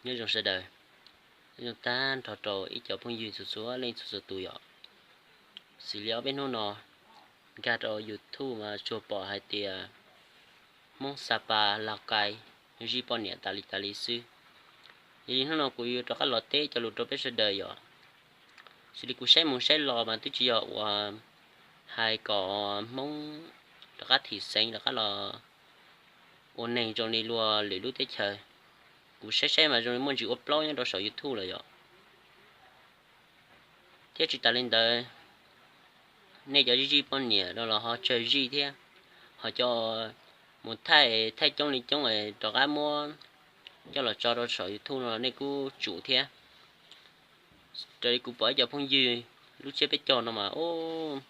Nyob zoo sawv daws, nyob zoo tag nrho rau ib co phooj ywg txhua txhua leej txhua txhua tus yom. Xws li ob peb hnub no nkag rau YouTube mas tsuas pom hais tias Hmoob Xa Pas Laus Kais zij poj niam tas li tas li xwb. Yog li hnub no kuv yuav rov qab los teb cov lus rau peb sawv daws yom. Xws li kuv saib mus saib los mas twb tsis yog uas hais kom Hmoob rov qab thim xeev rov qab los ua neeg zoo li luag lwm lub teb chaws. Kuv saib saib mas zoo li muaj ntsis ua plaub nyob rau saum YouTube lawm yom. Thiab tsis tas li ntawd, nej cov zij zij poj niam no los ho tsawg zij thiab, ho cov mus thaij thaij coob li coob es rov qab muab coj los tso rau saum YouTube no los nej kuj tsum thiab. Raws li kuv pom ib co phooj ywg lub tsiab peb caug no mas ub,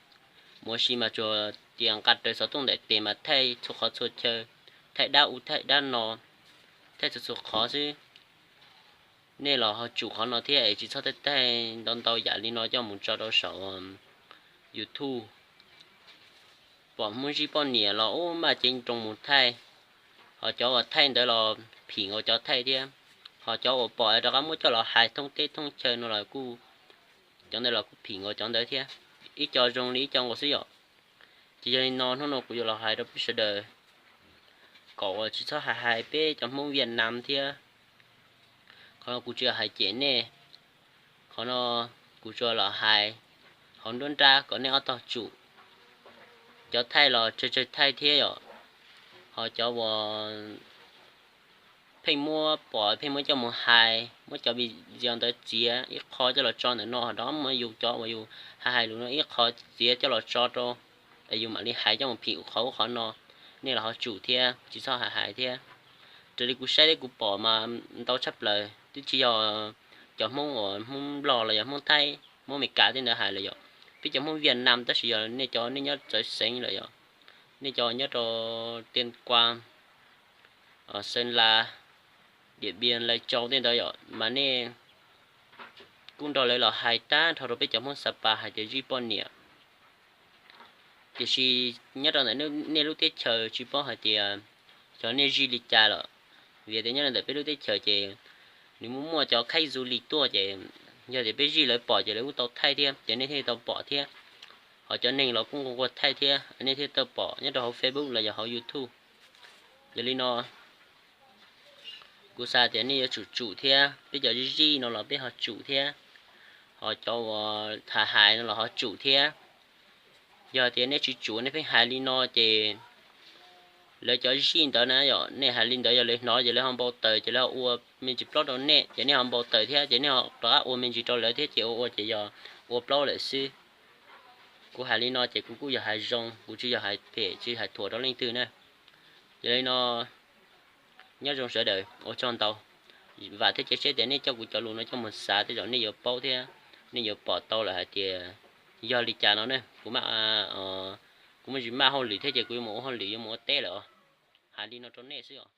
mus ua si mas tsuas tias nqa raws xov tooj ntaim tes mas thaij txhua qhov txhua chaw, thaij dab ub thaij dab no, thaij txhua txhua qhov xwb. Nej los ho tsum qhov no thiab es tsis txhob thaij thaij ntau ntau yam li no coj mus tso rau saum YouTube. Pom Hmoob zij poj niam los ub maj ceeb nroos mus thaij, ho cov uas thaij ntawd los phim nkaus cov thaij thiab, ho cov uas pom rov qab muab coj los hais thoob teb thoob chaw no los kuj, cov ntawd los kuj phim nkaus cov ntawd thiab. Ib co zoo li ib co nkaus xwb yom. Ces yog li no hnub no kuv yuav los hais rau peb sawv daws kom uas tsis txhob hais hais peb cov Hmoob Viaj Nam thiab. Qhov no kuv tsis yog hais cem nej, qhov no kuv tsuas los hais hauv nruab nrab kom nej ob tog tsum. Cov thaij los tsawg tsawg thaij thiab yom, ho cov uas pheej muab pom pheej muab coj mus hais, muab cov video ntawd txiav ib qho coj los tso ntawm no, ho rov muab yus cov uas yus hais hais lus no ib qho txiav coj los tso rau, es yus mam li hais coj mus phim qhov ub qhov no, nej los ho tsum thiab tsis txhob hais hais thiab. Raws li kuv saib thiab kuv pom mas ntau tshaj plaws twb tsis yog cov Hmoob uas Hmoob Nplog los yog Hmoob Thaib Hmoob Amelikas tej ntawd hais lawm yom, peb cov Hmoob Viaj Nam tab sis yog nej cov nej nyob txawv xeev lawm yom, nej cov nyob rau Tiaj Kuas, Xeev Las, Diam Npias, Lais Tsau tej ntawd yom, mas nej kuj nrog lawv los hais tag nrho rau peb cov Hmoob Xa Pas hais tias zij poj niam. Tiam sis nyob rau ntawm nej lub teb chaws tsis paub hais tias xyov nej zij li cas lawm, vim tias nyob rau ntawm peb lub teb chaws ces nws muaj muaj cov khaib du lịch tuaj ces yog tias peb zij lawv pom ces lawv kuj tau thaij thiab ces nej thiaj tau pom thiab. Ho cov neeg los kuj nquag nquag thaij thiab nej thiaj tau pom nyob rau hauv Facebook los yog hauv YouTube. Yog li no kuv xav tias nej yuav tsum tsum thiab, peb cov zij zij no los peb ho tsum thiab, ho cov uas hais hais no los ho tsum thiab. Yog tias nej tsis tsum nej pheej hais li no ces lawv cov zij ntawd na yom, nej hais li ntawd yog lawv hnov ces lawv ho npau taws ces lawv ho ua me ntsis plaub rau nej ces nej ho npau taws thiab ces nej ho rov qab ua me ntsis rau lawv thiab ces ua ua ces yog ua plaub lawm xwb. Kuv hais li no ces kuv kuj yog hais zoo, kuv tsis yog hais phem tsis hais thuam rau leej twg na. Yog li no nyob zoo sawv daws ua tsaug ntau. Vam thiab cia siab tias nej coj kuv cov lus no coj mus xav tej zaum nej yuav paub thiab nej yuav pom tau lawm hais tias yog li cas no ne. Kuv, kuv muaj tsis maj hauj lwm thiab ces kuv yuav mus ua hauj lwm yuav mus ua teb lawm os. Hais li no rau nej xwb os.